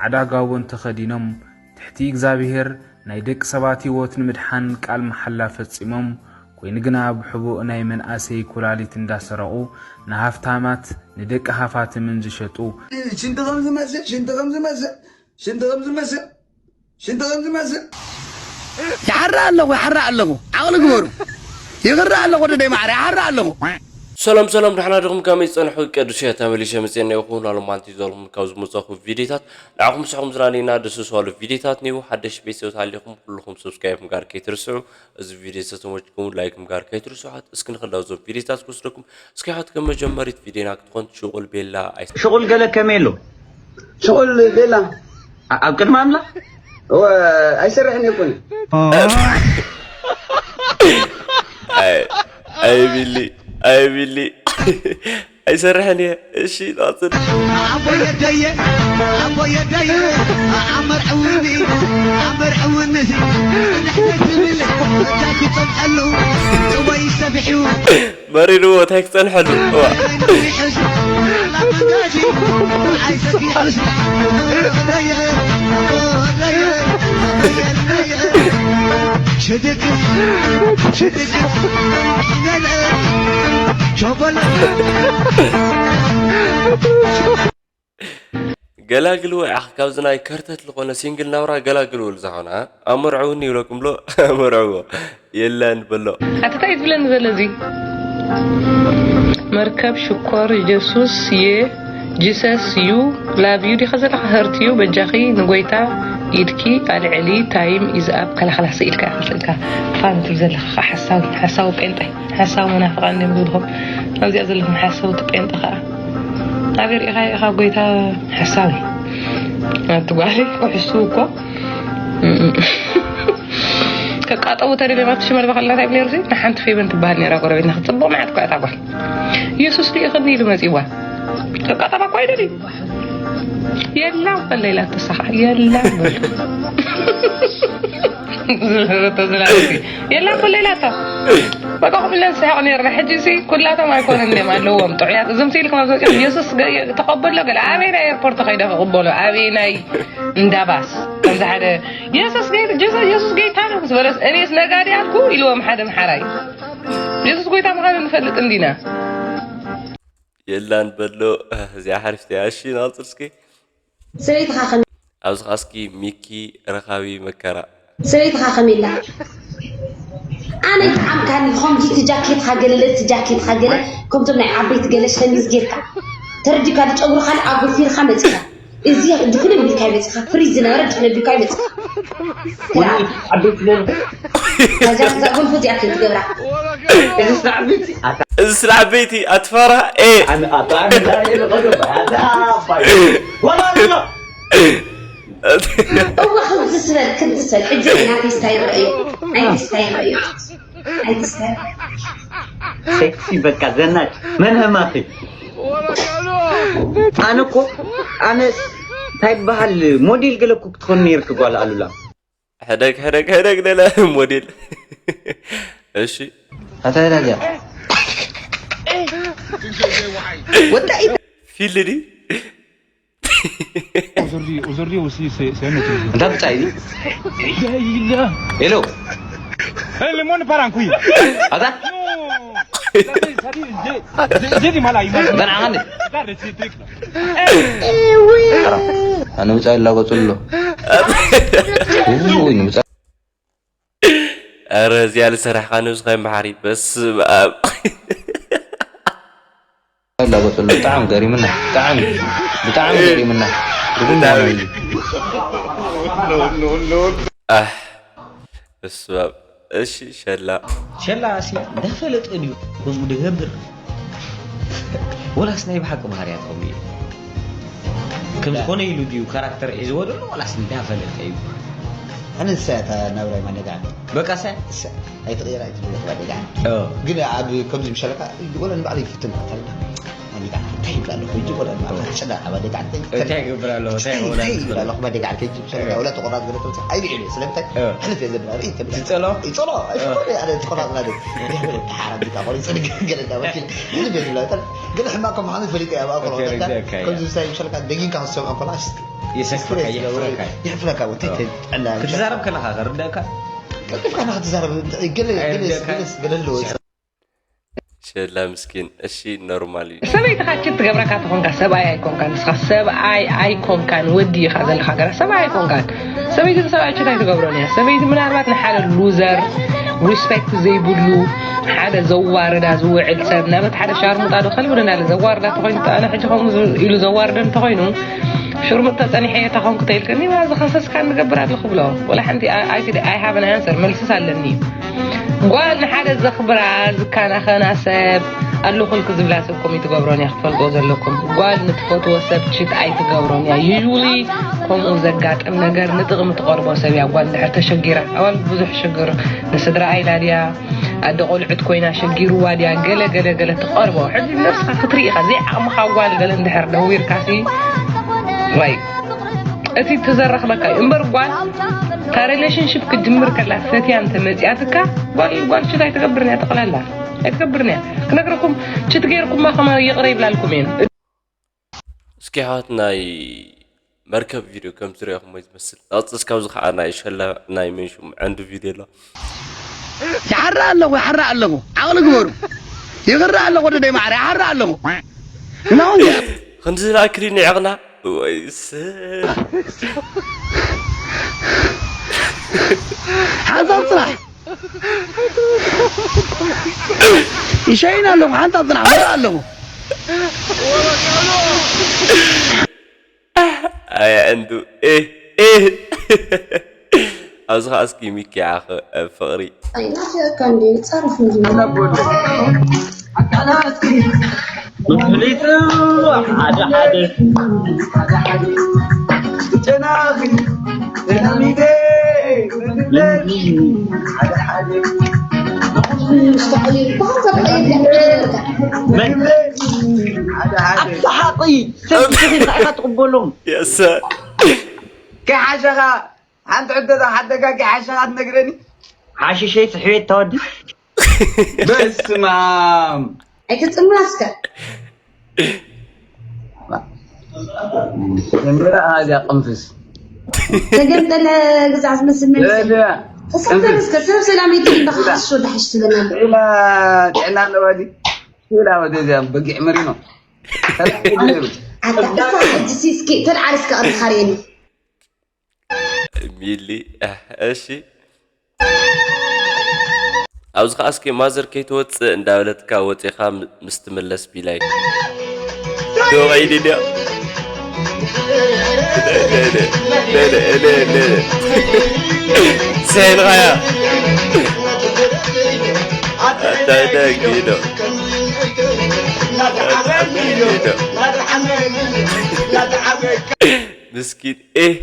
ጻዕዳ ጋቦን ተኸዲኖም ትሕቲ እግዚኣብሔር ናይ ደቂ ሰባት ህይወት ንምድሓን ቃል መሓላ ፈጺሞም፣ ኮይኑ ግና ብሕቡእ ናይ መናእሰይ ኩላሊት እንዳሰረቑ ንሃፍታማት ንደቂ ሃፋትምን ዝሸጡ ሽንቲ ከም ዝመስል ሽንቲ ከም ዝመስል ሽንቲ ከም ዝመስል ሽንቲ ከም ዝመስል ይሓራ ኣለኹ ይሓራ ኣለኹ ዓቕሊ ግበሩ ይኽራ ኣለኹ ደደይ ማዕረ ይሓራ ኣለኹ ሰላም ሰላም ዳሕና ድኹም ከመይ ጸንሑ ቀዱስ እያ ተመሊሸ መጽኤና ይኹን ኣሎም ኣንቲ ዘልኹም ካብ ዝመጻኹ ቪዲዮታት ንዓኹም ስኹም ዝናኒና ደስ ዝዋሉ ቪዲዮታት ኒው ሓደሽ ቤተሰብ ታሊኹም ኩልኹም ሰብስክራይብ ምግባር ከይትርስዑ እዚ ቪዲዮ ዝተመችኩም ላይክ ምግባር ከይትርስዑ እስኪ ንኽንዳው ዞም ቪዲዮታት ክወስደኩም እስኪ ሓት ከመጀመሪት ቪዲዮና ክትኾን ሽቁል ቤላ ኣይ ሽቁል ገለ ከመይ ኣሎ ሽቁል ቤላ ኣብ ቅድሚ ኣምላኽ ኣይሰርሕን ይኹን ኣይቢሊ ኣይቢሊ ኣይሰርሕን እየ እሺ ጣፅን ኣቦየደየ ኣቦየደየ ኣመርዕውኒ ኣመርዕውኒ ንሕተ ትብል እታ ክፀብዐሉ ጥወይ ሰፊሑ መሪርዎ እንታይ ክፀንሐሉ ገላግልዎ ያኽ ካብዚ ናይ ከርተት ዝኾነ ሲንግል ናብራ ገላግልዎ ልዛኾነ ኣመርዕውኒ ይብለኩም ብሎ ኣመርዕዎ የለን በሎ። ኣታ ታይ እዩ ዝብለኒ ዘሎ እዚ? መርከብ ሽኮር ጀሱስ የ ጅሰስ ዩ ላቭ ዩ ዲኻ ዘለኻ hurt you በጃኺ ንጎይታ ኢድኪ ኣልዕሊ time is up ከላኸላሲ ኢልካ ኢኻ ስእልካ ፋን ትብል ዘለኻ ሓሳዊ ሓሳዊ ጴንጠ ሓሳዊ መናፍቓን እንዲዮም ዝብልኹም ኣብዚኣ ዘለኹም ሓሰውቲ ጴንጠ ኸዓ ኣበይ ርኢኻዮ ኢኻ ጎይታ ሓሳዊ ኣቲ ጓለይ ክሕስው እኮ ከቃጠቡ ተደልዮም ኣብቲ ሽመልባ ከለና እንታይ ነይሩ ንሓንቲ ፌበን ትበሃል ነይራ ጎረቤትና ክትፅቡቕ መዓት እኳ እታ ጓል የሱስ ልኢኽኒ ኢሉ መፂዋ ከቃጠባ እኳ ይደልዩ የላ በለ ኢላቶ ሳኻ የላ በሉ ዝነበረቶ ዝላለቲ የላ በለ ኢላቶ በቃ ኩለን ስሕቕ ነርና ሕጂ ሲ ኩላቶም ኣይኮነን እዮም ኣለዎም ጥዑያት እዞም ሲልኩም ኣብ ዘፂኦም የሱስ ተቐበሎ ገለ ኣበይ ናይ ኤርፖርት ከይደ ክቕበሎ ኣበይ ናይ እንዳባስ ከምዚ ሓደ የሱስ ጌታ ጀሰ- የሱስ ጌታ ነው ዝበለስ እኔስ ነጋዴ አልኩ ኢልዎም ሓደ ምሓራይ የሱስ ጎይታ ምዃኑ ንፈልጥ እንዲና የላን በሎ እዚኣ ሓሪፍቲ እያ እሺ ናብፅር እስኪ ሰበይትኻ ከመይ ኣብዚ ኸዓ እስኪ ሚኪ ረኻቢ መከራ ሰበይትኻ ከመይ ኢላ ኣነ ይጥዓምካኒ ከምዚ እቲ ጃኬትካ ገለ እቲ ጃኬትካ ገለ ከምዞም ናይ ዓበይቲ ገለ ሸሚዝ ጌርካ ተረዲካ ዝጨጉርካ ኣጎፊርካ መፂካ እዚ ድፍን ቢልካ ይመፅካ ፍሪዝ ዝነበረ ድፍን ቢልካ ይመፅካ ዓበይቲ ነን እዛ ጎልፎ እዚኣ ከይትገብራ እዚ ስራዕ ቤት ኣታ እዚ ስለ ዓበይቲ ኣትፈራ ኤ ኣነ ኣታ ኣነ ዛሬ ለቀዶ ባያታ ባይ ወላ ነው እወ ከምዚ ስበል ከምዚ ስበል ሕጂ ናይ ናተይ ስታይል ረእዮ ናይ ናተይ ስታይል ረእዮ ናይ ናተይ ስታይል ሴክሲ በቃ ዘናጭ መን ህማኺ ኣነ እኮ ኣነ እንታይ ይበሃል ሞዴል ገለ እኮ ክትኾን ነይርክ ጓል ኣሉላ ሕደግ ሕደግ ሕደግ ደለ ሞዴል እሺ ኣታ ዳግያ ወጣኢ ፊልድ Aujourd'hui, aujourd'hui aussi, c'est c'est un autre jour. እንታይ ብጻይ እዩ Il y a- il y a- ሄሎ Eh, le monde part en couille. ኣታ Non. Ça dit, ça dit, j'ai- j'ai- J'ai du mal à imaginer. በና ኻን Regarde ces trucs-là. ኣነ ውጻእ ይላገጹ ኣሎ ውይ ንውጻእ ኧረ እዚኣ ዝሰራሕኻ ነብስኻ ይመሓሪ በስመ ኣብ ይላገጹ ኣሎ ብጣዕሚ ገሪምና ብጣዕሚ ብጣዕሚ ገሪምና ርጉም ብጣዕሚ። ምዃኑ እዩ። ኣህ በስመ ኣብ እሺ ሸላ ሸላ ሲ እንዳፈለጠ ድዩ ከምኡ ድገብር ወላስ ናይ ብሓቂ ባህርያት ከምኡ እዩ ከም ዝኾነ ኢሉ ድዩ ካራክተር ሒዝዎ ዘሎ ወላስ እንዳፈለጠ እዩ ኣነ ንሳ እያ እታ ናብራይ ማደግዓ በቃ ሳ ንሳ ኣይትቕየራ ኣይትብለክ ማደግዓ ግን ኣብ ከምዚ ምሻለካ ወላ ንባዕሉ ይፍትን ኣታልና እንታይ ይብላ ኣለኹ? ሕጂ ኮነ፣ ጨና ኣብ ኣደጋ ዓርከይ እንታይ ይገብር ኣለኹ? እንታይ እንታይ ይገብር ኣለኹ? ኣደጋ ዓርከይ ሕጂ ሸርዳ ወላ ተቆራጽ ገለ ተምጽእ ኣይብዕል እየ። ስለምንታይ? እ። ሕልፍ እየ ዘብላ። ርእይ ተብላ። ይጸሎ? ይጸሎ። ኣይፈልጥ እየ። ኣነ ተቆራጽ ናደይ። ተሓራቢካ ቆሪጽ ገለ እንዳበልኪ። ሕልፍ እየ ዝብላ። ግን ሕማቅ ከም ምዃኑ ፈሊጠ እየ ኣብ ኣኮሎ። ኦኬ፣ ኦኬ፣ ኦኬ። ከምዚ ምሳሌ ምሸልካ ደጊምካ ክትሰምዖ ከሎ፣ ኣስ-፣ የሰክፈካ፣ የሕፍረካ። የሕፍረካ፣ ወተት እ። ጥዕና ክትዛረብ ከለኻ ከርደእካ? ቀልጢፍካ ንኽትዛረብ፣ ገለ፣ ገለ፣ ኣይርደእካ? ገለ፣ ገለ ኣለዎ። ሸላ ምስኪን፣ እሺ፣ ኖርማል እዩ። ሰበይትኻ ችት ትገብረካ ተኾንካ ሰብኣይ ኣይኮንካን። ንስኻ ሰብኣይ ኣይኮንካን፣ ወዲ ኢኻ ዘለኻ ገና ሰብኣይ ኣይኮንካን። ሰበይቲ ንሰብኣይ ችት ኣይትገብሮን እያ። ሰበይቲ ምናልባት ንሓደ ሉዘር ሪስፔክት ዘይብሉ፣ ሓደ ዘዋርዳ ዝውዕል ሰብ፣ ናበት ሓደ ሻርሙጣ ዶ ከልብ ዶ እናለ ዘዋርዳ ተኾይኑ፣ ኣነ ሕጂ ከምኡ ዝ-፣ ኢሉ ዘዋርደ እንተኾይኑ፣ ሽርሙጥ ተጸኒሐ እየ ተኾንኩ ተይልከኒ፣ ዋ ዝኸሰስካ ንገብር ኣለኹ ብሎ። ወላ ሓንቲ፣ I, I, I have an answer፣ መልስስ ኣለኒ። ጓል ንሓደ ዘኽብራ፣ ዝከናኸና ሰብ ኣለኹልኪ ዝብላ ሰብ ከምኡ ኣይትገብሮን እያ፣ ክትፈልጥዎ ዘለኩም። ጓል ንትፈትዎ ሰብ ችት ኣይትገብሮን እያ። Usually ከምኡ ዘጋጥም ነገር ንጥቕሚ ትቐርቦ ሰብ እያ። ጓል እንድሕር ተሸጊራ፣ ኣዋል ብዙሕ ሽግር ንስድራኣ ኢላ ድያ፣ ኣደ ቆልዑት ኮይና ሸጊርዋ ድያ፣ ገለ ገለ ገለ ትቐርቦ። ሕጂ ነብስኻ ክትርኢ ኢኻ፣ ዘይዓቕምኻ ጓል ገለ እንድሕር ነዊርካሲ፣ ዋይ፣ እቲ ተዘረኽበካ እዩ። እምበር ጓል እታ ሪሌሽንሺፕ ክትጅምር ከላ ፈትያ እንተ መጺኣትካ፣ ጓል፣ ጓል ሽት ኣይትገብርን እያ ጠቕላላ። ኣይትገብርን እያ። ክነግረኩም፣ ችት ገይርኩማ ከማን ይቕረ ይብላልኩም እየን። እስኪ ኣሕዋት ናይ መርከብ ቪድዮ ከም ዝረኣኹሞ ዝመስል። ንቐጽል እስካብዚ ከዓ ናይ ሸላ ናይ መንሹም ዕንዱ ቪድዮ ኣሎ። ይሓርእ ኣለኹ፣ ይሓርእ ኣለኹ። ዓቕሊ ግበሩ። ይኽርእ ኣለኹ ወደደይ ማዕረ፣ ይሓርእ ኣለኹ። እና እውን ክንዲ ዝለኣክሊ ንዕቕና። ወይ ሰብ። ሓንሳብ ጽናሕ። ይሸይን ኣለኹ፣ ሓንሳብ ጽናሕ፣ ምርእ ኣለኹ። ኣይ ዕንዱ፣ ኤህ፣ ኤህ። ኣብዚ ኸዓ እስኪ ሚኪ ዓኸ፣ ፍቕሪ። ኣይናፍየካ እንድዩ፣ ጸርፍ እንድዩ። መፍሊጡ ሓደ ሓደ። ጨናኺ፣ ተላሚደ፣ ሓደ ሓደ። ብኸምዛ ተቐይር ዲኻ? መን? ሓደ ሓደ። ኣታ ሓቂ፣ ሰብ ተኺልካ ኢኻ ትቕበሎም። የሰ። ከይሓሸኻ፣ ሓንቲ ሕቶ እዛ ሓደጋ ከይሓሸኻ ትነግረኒ? ሓሽሸይ ጽሕቤት ተወዲ። በስመ ኣብ። ኣይትጽምና እስከ። እንጀራ ኣዝያ ቅንፍስ። ተገምጠለ ግዛዕ ዝመስል መንእሰይ። እያ። ተሳፈር እስከ ሰብ ሰላም ይትብል በኻ ሓሽሽ ወደ ሓሽ ትብለና። ኢላ ጥዕና ኣለዋ ድዩ? ኢላ ወደዚያ በጊዕ መሪኖ። ኣታ እሳ ሕጂ እስኪ ተልዓል እስከ ቅርብኻ ርእየኒ። ሚሊ፣ እሺ። ኣብዚ ኸዓ እስኪ ማዘር ከይትወፅእ እንዳበለትካ ወፂኻ ም-፣ ምስ ትምለስ ቢላይ። ዶ ቐይዲ ድያ? ሰይንኻያ። ኣታ ደጊ ዶ። ምስኪን። ኤህ።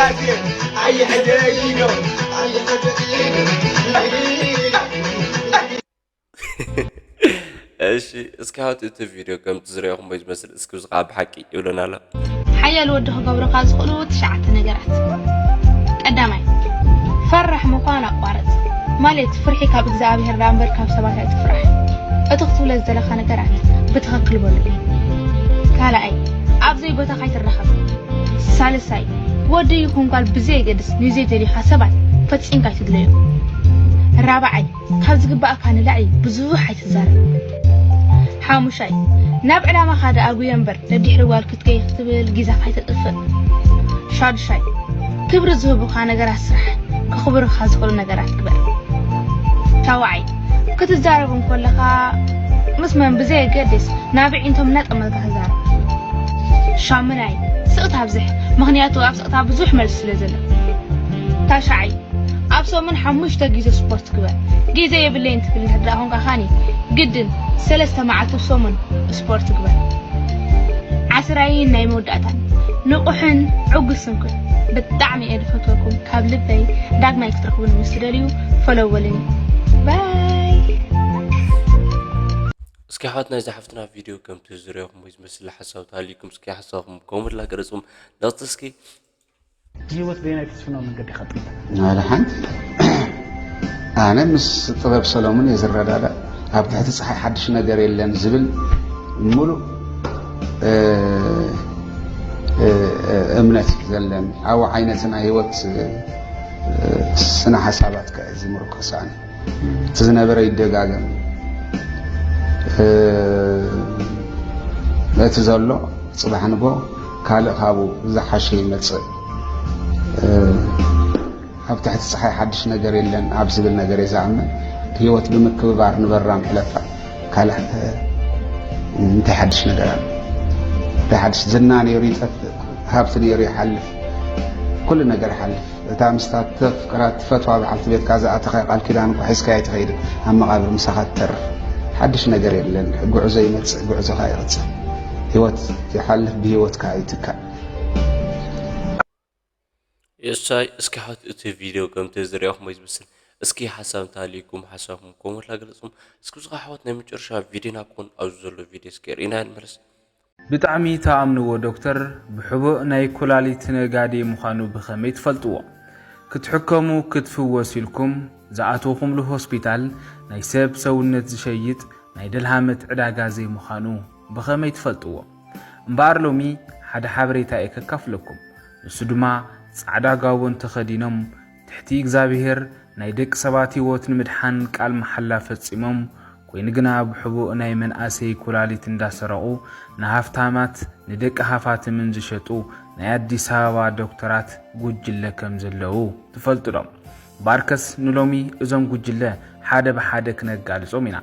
እሺ፣ እስኪ ሃውት እቲ ቪድዮ ከምቲ ዝረኣኹሞ ዝመስል፣ እስኪ እዚ ከዓ ብሓቂ ይብለና ኣሎ። ሓያል ወዲ ክገብሩኻ ዝኽእሉ ትሽዓተ ነገራት። ቀዳማይ፣ ፈራሕ ምዃን ኣቋርጽ። ማለት ፍርሒ ካብ እግዚኣብሔር ደኣ እምበር ካብ ሰባት ኣይትፍራሕ። እቲ ክትብሎ ዝደለኻ ነገራት ብትኽክል በሉ። ካልኣይ፣ ኣብ ዘይቦታኻ ኣይትራኸብ። ሳልሳይ፣ ወዲ ይኹን ጓል ብዘየገድስ ንዘይደልዩኻ ሰባት ፈጺምካ ኣይትድለዮም። ራብዓይ፣ ካብ ዝግባኣካ ንላዕሊ ብዙሕ ኣይትዛረብ። ሓሙሻይ፣ ናብ ዕላማኻ ደኣ ጉየ እምበር ደድሕሪ ጓል ክትከይ ክትብል ግዜኻ ኣይተጥፍእ። ሻዱሻይ፣ ክብሪ ዝህቡኻ ነገራት ስራሕ፣ ከኽብሩኻ ዝኽእሉ ነገራት ግበር። ሻውዓይ፣ ክትዛረብ እንከለኻ ምስ መን ብዘየገድስ ናብ ኣዒንቶም እናጠመትካ ተዛረብ። ሻሙናይ፣ ስቕታ ኣብዝሕ፣ ምኽንያቱ ኣብ ስቕታ ብዙሕ መልሲ ስለ ዘሎ። ታሽዓይ፣ ኣብ ሰሙን ሓሙሽተ ግዜ ስፖርት ግበር። ግዜ የብለይን ትብል እንድሕር ደኣ ኾንካ ኻኒ፣ ግድን ሰለስተ መዓልቲ ኣብ ሰሙን ስፖርት ግበር። ዓስራይን ናይ መወዳእታን፣ ንቑሕን ዕጉስን ኩን። ብጣዕሚ እየ ዝፈትወኩም ካብ ልበይ። ዳግማይ ክትረኽቡኒ ምስ ትደልዩ ፎሎው በሉኒ። ባይ። እስኪ ኣሕዋት ናይዛ ሓፍትና ቪድዮ ከምቲ ዝረኹም ወይ ዝመስል ሓሳብ ተሃልዩኩም እስኪ ሓሳብኩም ኮመንት ላገለጹም። ነቕጽ እስኪ። ንህይወት በየናይ ትስፍኖ መንገዲ ይኸጥል? ናለ ሓንቲ ኣነ ምስ ጥበብ ሰሎሙን እየ ዝረዳዳእ። ኣብ ትሕቲ ፀሓይ ሓድሽ ነገር የለን ዝብል ሙሉእ እ፣ እ፣ እምነት እዩ ዘለኒ። ኣብ ዓይነት ናይ ህይወት እ፣ ስነ ሓሳባት ከ ዝምርኮስ ኣነ እቲ ዝነበረ ይደጋገም እ፣ እቲ ዘሎ ፅባሕ ንጎ ካልእ ካብኡ ዝሓሸ ይመፅእ እ፣ ኣብ ትሕቲ ፀሓይ ሓድሽ ነገር የለን ኣብ ዝብል ነገር እየ ዝኣምን። ህይወት ብምክብባር ንበራም ሕለፋ ካልእ እ፣ እንታይ ሓድሽ ነገር ኣሎ? እንታይ ሓድሽ ዝና ነይሩ ይጠፍእ፣ ሃብቲ ነይሩ ይሓልፍ፣ ኩሉ ነገር ይሓልፍ። እታ ምስታ ተፍቅራ ትፈትዋ በዓልቲ ቤትካ ዝኣተኻ ቃል ኪዳን እኮ ሒዝካያ ኣይትኸይድን፣ ኣብ መቓብር ምሳኻ ትተርፍ። ሓድሽ ነገር የለን። ጉዕዞ ይመጽእ፣ ጉዕዞኻ ይቕጽል። ህይወት ይሓልፍ፣ ብህይወትካ ይትካእ። የሳይ እስኪ ሓት እቲ ቪድዮ ከምቲ ዝረኹም ወይ ዝመስል እስኪ ሓሳብ እንተሃልዩኩም ሓሳብኩም ኮመንት ላገለጹም። እስኪ ብዙ ኣሕዋት ናይ መጨረሻ ቪድዮና ክኾን ኣብዚ ዘሎ ቪድዮ እስኪ ርኢና ንመለስ። ብጣዕሚ ተኣምንዎ ዶክተር ብሕቡእ ናይ ኩላሊት ነጋዴ ምዃኑ ብኸመይ ትፈልጥዎ? ክትሕከሙ ክትፍወሱ ኢልኩም ዝኣተውኹምሉ ሆስፒታል ናይ ሰብ ሰውነት ዝሸይጥ ናይ ደልሃመት ዕዳጋ ዘይምዃኑ ብኸመይ ትፈልጥዎ? እምበኣር ሎሚ ሓደ ሓበሬታ እየ ከካፍለኩም። ንሱ ድማ ጻዕዳ ጋቦን ተኸዲኖም ትሕቲ እግዚኣብሔር ናይ ደቂ ሰባት ህይወት ንምድሓን ቃል መሓላ ፈጺሞም ኮይኑ ግና ብሕቡእ ናይ መናእሰይ ኩላሊት እንዳሰረቑ ንሃፍታማት ንደቂ ሃፋትምን ዝሸጡ ናይ ኣዲስ ኣበባ ዶክተራት ጉጅለ ከም ዘለዉ ትፈልጡ ዶ? ባርከስ ንሎሚ እዞም ጉጅለ ሓደ ብሓደ ክነጋልጾም ኢና።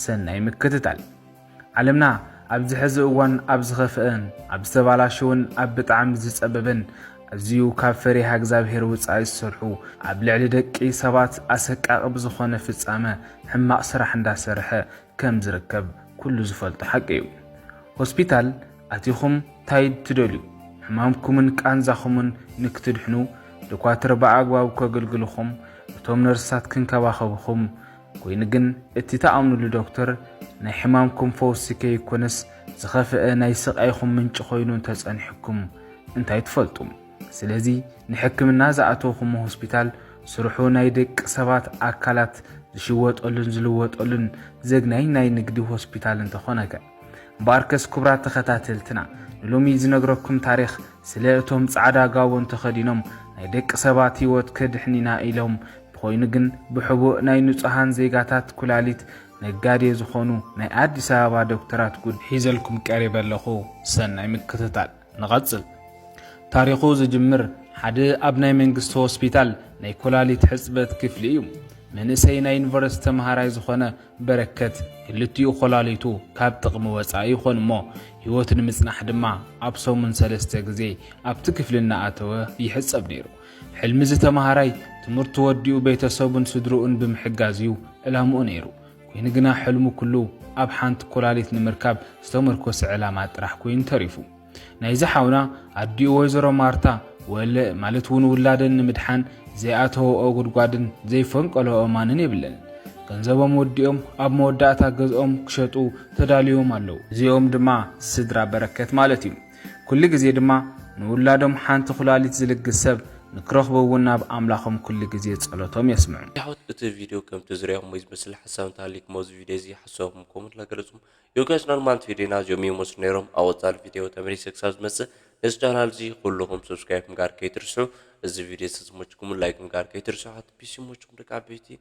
ሰናይ ምክትታል። ዓለምና ኣብዚ ሕዚ እዋን ኣብ ዝኸፍአን ኣብ ዝተባላሸወን ኣብ ብጣዕሚ ዝጸበበን ኣዝዩ ካብ ፈሪሃ እግዚኣብሔር ውጻኢ ዝሰርሑ ኣብ ልዕሊ ደቂ ሰባት ኣሰቃቒ ብዝኾነ ፍጻመ ሕማቕ ስራሕ እንዳሰርሐ ከም ዝርከብ ኩሉ ዝፈልጦ ሓቂ እዩ። ሆስፒታል ኣቲኹም ታይ ትደልዩ? ሕማምኩምን ቃንዛኹምን ንክትድሕኑ ደኳትር ብኣግባቡ ከገልግልኹም፣ እቶም ነርሳት ክንከባኸብኹም፣ ኮይኑ ግን እቲ ትኣምኑሉ ዶክተር ናይ ሕማምኩም ፈውሲ ከይኮነስ ዝኸፍአ ናይ ስቓይኹም ምንጪ ኮይኑ እንተጸኒሕኩም እንታይ ትፈልጡ? ስለዚ ንሕክምና ዝኣተውኹሞ ሆስፒታል ስርሑ ናይ ደቂ ሰባት ኣካላት ዝሽወጠሉን ዝልወጠሉን ዘግናይ ናይ ንግዲ ሆስፒታል እንተኾነከ? እምበኣርከስ ክቡራት ተኸታተልትና ንሎሚ ዝነግረኩም ታሪኽ ስለ እቶም ጻዕዳ ጋቦን ተኸዲኖም ናይ ደቂ ሰባት ህይወት ከድሕን ኢና ኢሎም ብኾይኑ ግን ብሕቡእ ናይ ንጹሃን ዜጋታት ኩላሊት ነጋዴ ዝኾኑ ናይ ኣዲስ ኣበባ ዶክተራት ጉድ ሒዘልኩም ቀሪበ ኣለኹ። ሰናይ ምክትታል። ንቐጽል። ታሪኹ ዝጅምር ሓደ ኣብ ናይ መንግስቲ ሆስፒታል ናይ ኮላሊት ሕጽበት ክፍሊ እዩ። መንእሰይ ናይ ዩኒቨርሲቲ ተምሃራይ ዝኾነ በረከት ክልቲኡ ኮላሊቱ ካብ ጥቕሚ ወጻኢ ይኾን እሞ ህይወት ንምጽናሕ ድማ ኣብ ሰሙን ሰለስተ ግዜ ኣብቲ ክፍሊ እናኣተወ ይሕጸብ ነይሩ። ሕልሚ እዚ ተምሃራይ ትምህርቱ ወዲኡ ቤተሰቡን ስድርኡን ብምሕጋዝ እዩ ዕላምኡ ነይሩ። ኮይኑ ግና ሕልሙ ኩሉ ኣብ ሓንቲ ኮላሊት ንምርካብ ዝተመርኮሰ ዕላማ ጥራሕ ኮይኑ ተሪፉ። ናይዚ ሓውና ኣዲኡ ወይዘሮ ማርታ ወለ ማለት እውን ውላደን ንምድሓን ዘይኣተወኦ ጉድጓድን ዘይፈንቀለኦ እማንን የብለንን። ገንዘቦም ወዲኦም ኣብ መወዳእታ ገዝኦም ክሸጡ ተዳልዮም ኣለዉ። እዚኦም ድማ ስድራ በረከት ማለት እዩ። ኩሉ ግዜ ድማ ንውላዶም ሓንቲ ኩላሊት ዝልግስ ሰብ ንክረኽቡ እውን ናብ ኣምላኾም ኩሉ ግዜ ጸሎቶም የስምዑ። ኣሕዋት እቲ ቪድዮ ከምቲ ዝረኹም ወይ ዝመስል ሓሳብ እንተሃልዩኩም ኣብዚ ቪድዮ እዚ ሓሳብኩም ኮመንት ላገለጹም። ዮጋስ ኖርማል ቪድዮና እዚኦም ይመስሉ ነይሮም። ኣብ ወጻሊ ቪድዮ ተመሊሰ ክሳብ ዝመጽእ ነዚ ቻናል እዚ ኩልኹም ሰብስክራይብ ምግባር ከይትርስዑ። እዚ ቪድዮ ዝተመችኩም ላይክ ምግባር ከይትርስዑ። ኣት ፒስ ይመችኩም ደቂ ዓበይቲ።